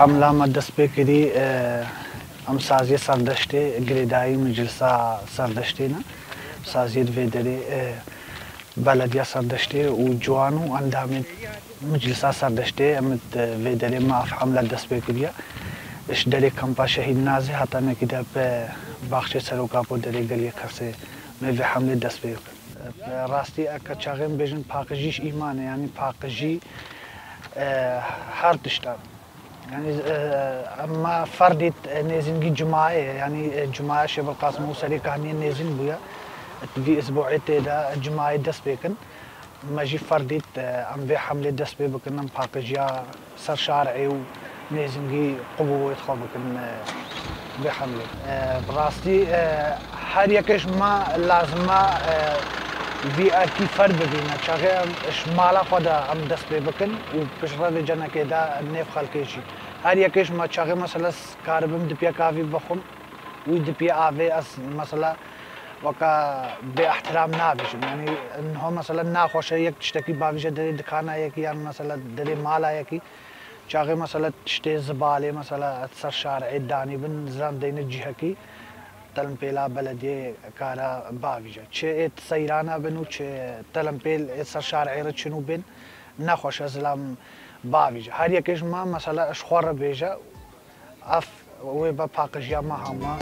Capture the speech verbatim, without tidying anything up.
Em la me dest pê kirî, e, em saziyê Serdeştê, girêdayî Meclisa Serdeştê ne. Saziyê di vê derê, e, Belediya Serdeştê û ciwan û endamên Meclisa Serdeştê em di vê derê me ev hemle dest pê kiriye. Ji derê kampa Şehîd Nazî heta nekî de bi baxçê Seroka bo derê geliyê Qersê me vê hemlê dest pê kir. Bi rastî eke çaxê em bêjin paqijî ji îman e, yanî paqijî, e, her tişt e. Yanî, e, me ferdît, e, nêzîngî cumayê ye. Yanî, e, cumaya Şêxul Qasim û serê kaniyê nêzîng bûye. Di vî isbuê tê de cumayê dest pê kin. Me jî ferdît, e, em vê hemlê dest pê bikin, em paqijiya ser şarê û nêzîngî qubûwê xwe bikin, e, vê hemlê. E, bi rastî, e, her yekê ji me lazim e, e, vî erkî ferd bibîne. Çaxê em ji mala xwe de em dest pê bikin û piştre vê cenekê de nêv xelkê jî. Her yekê ji me çaxê mesela karibim dipiyek avî bixwim, wî dipiyê avê ez mesela weka bê ehtiram nabêjim. Yanî niho mesela naxweş e yek tiştekî bavîje derê dikana yekî yan mesela derê mala yekî. Çaxê mesela tiştê zibalê mesela ser şarê danî bin ziran deyne cihekî. Telempêla belediyê kara bavîje. Çi ê seyrana bin û çi telempêl ê ser şarê re çin û bên nexweş e zilam bavîje. Her yekê ji me mesela ji xwe re bêje. Ev wê be paqijiya me hema.